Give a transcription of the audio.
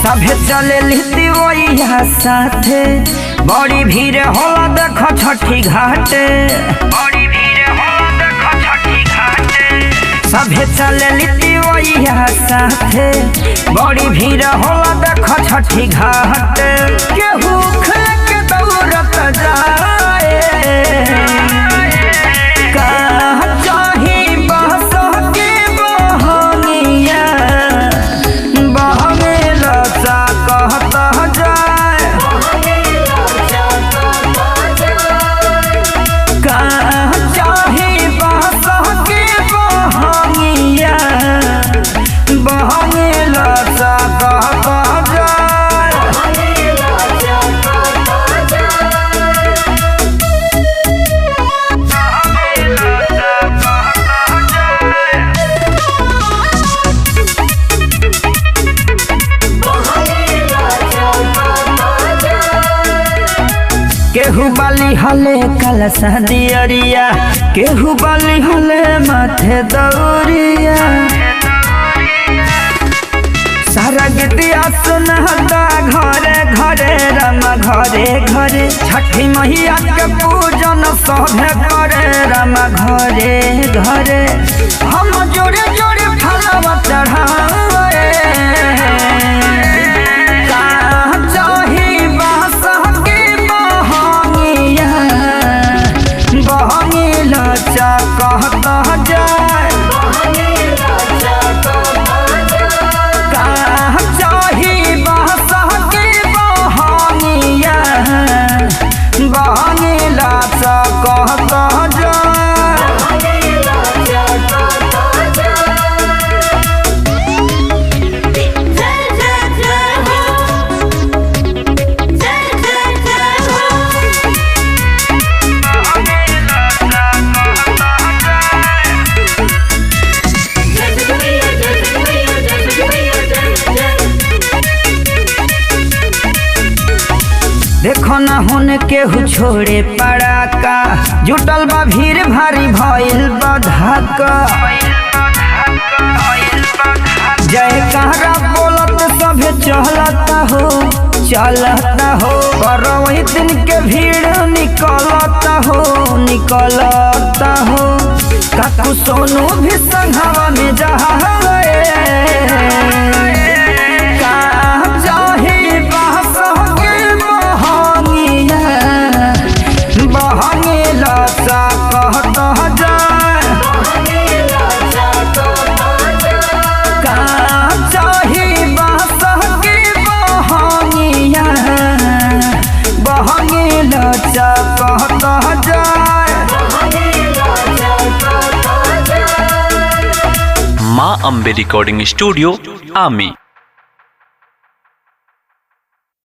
सभे चले लितिवैया साथे, बड़ी भीड़ होला देख छठी घाटे। बड़ी भीड़ होला देख छठी घाटे। सभे चले लितिवैया साथे, बड़ी भीड़ होला देख छठी घाटे। केहू खेक दौड़त जाए, का चाही बस के बहनिया, बहने लचा कहत जाए। का चाही बस के बहनिया, बहने लचा कहत जाए। केहू बाली हले कलसा दियरिया, केहू बाली हले माथे दौरिया। सारा गीतिया सुनहता घरे घरे राम घरे घरे। छठी मैया के पूजन सभे करे राम घरे घरे। हम जोड़े जोड़े फलवा चढ़ावे, का चाही बास के बहनिया, बहनी लचा कहत जाए। का चाही बास के बहनिया, बहनी लचा कहत जाए। जय जय जय हो, जय जय जय हो। जय जय मैया, जय जय मैया, जय जय मैया, जय जय। देखो ना होने केहू छोड़े पड़ाका, जुटल बा भीड़ भारी भइल बा धाका। जयकारा बोलत सभे चलता हो चलता हो, पर वही दिन के भीड़ निकलता हो निकलता हो। काकू सोनू भी संघवा में जहा का चाही बास के बहनिया, बहनी लचा कहत जाए। का चाही बास के बहनिया, बहनी लचा कहत जाए। माँ अम्बे रिकॉर्डिंग स्टूडियो आमी।